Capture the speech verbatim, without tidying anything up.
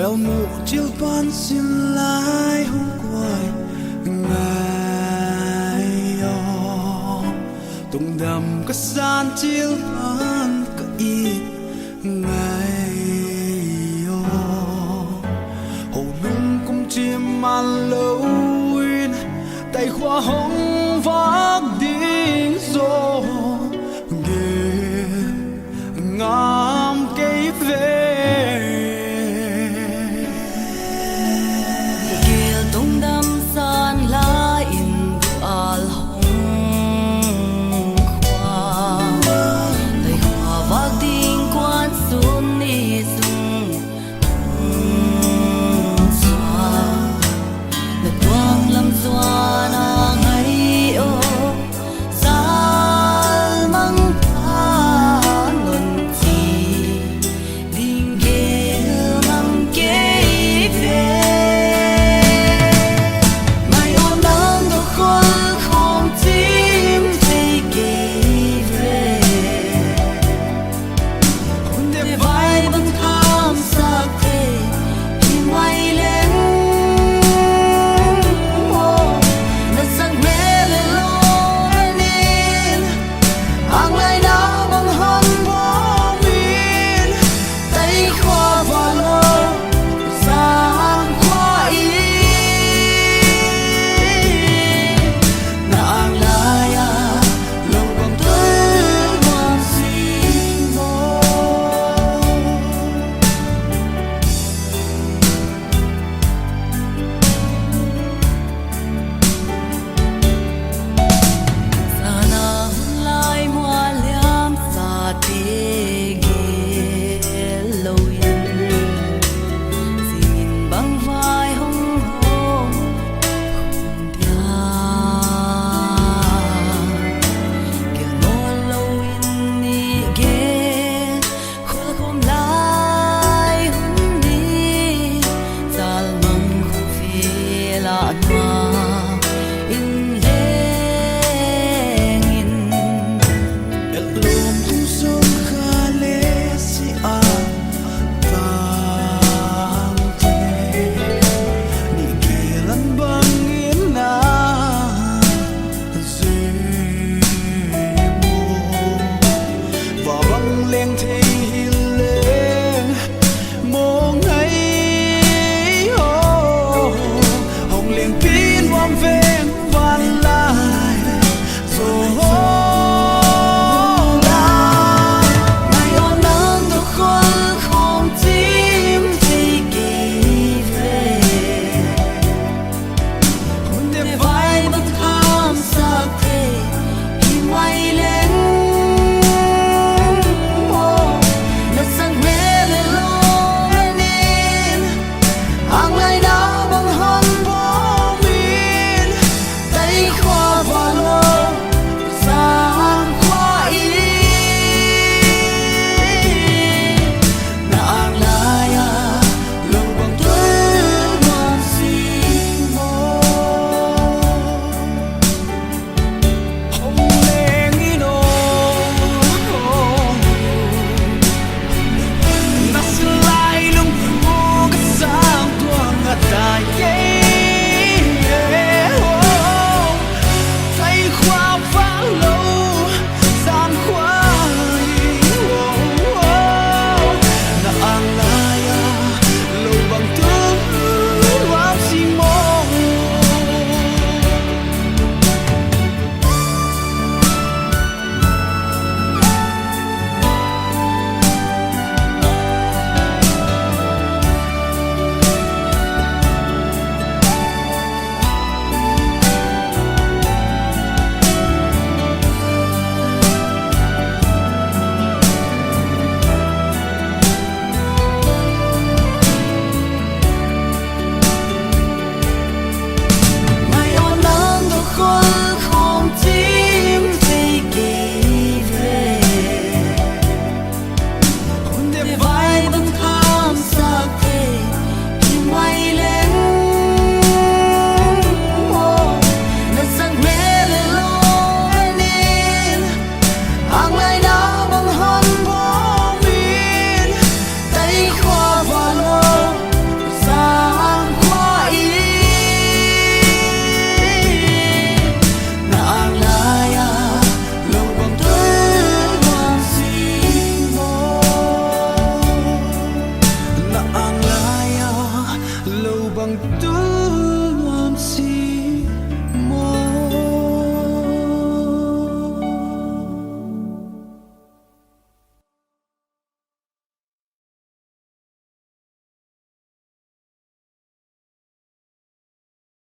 Elmuh chilpan sin lai hong kuai ngai aw. Tungdam ka san chilpan ka it ngai aw. Houlung kum chim man lou in, tai khua hong vak ding zaw gen ngam kei ve. Gel tungdam san lai in dual hong khua. Tai khua vak ding kuan sun ni sung. Na tuak lam zuan a ngai aw. Zal mang pa non chi ding gel mang kei ve. Mai aw nang do khol khong chim thei kei ve. Hun deuh vai bang tham sak thei hi mai leng maw. Na sak mel lou in, ang lai na bang hon bawm in, tai khua va lou sang khua in. Na ang lai a lou bang tul bang si maw. Sana hun lai mual liam sa te gel lou in, zing in bang vai hong hong dia. Gel nawn lou in ni gel, khol khawm lai hun ni, zal mang khawm fel a nua in leng in. Elmuh kum sung kha le si a tang te, ni gel an bang in na. Va bang leng thei hi leng maw ngai aw. Hong leng pi nuam veng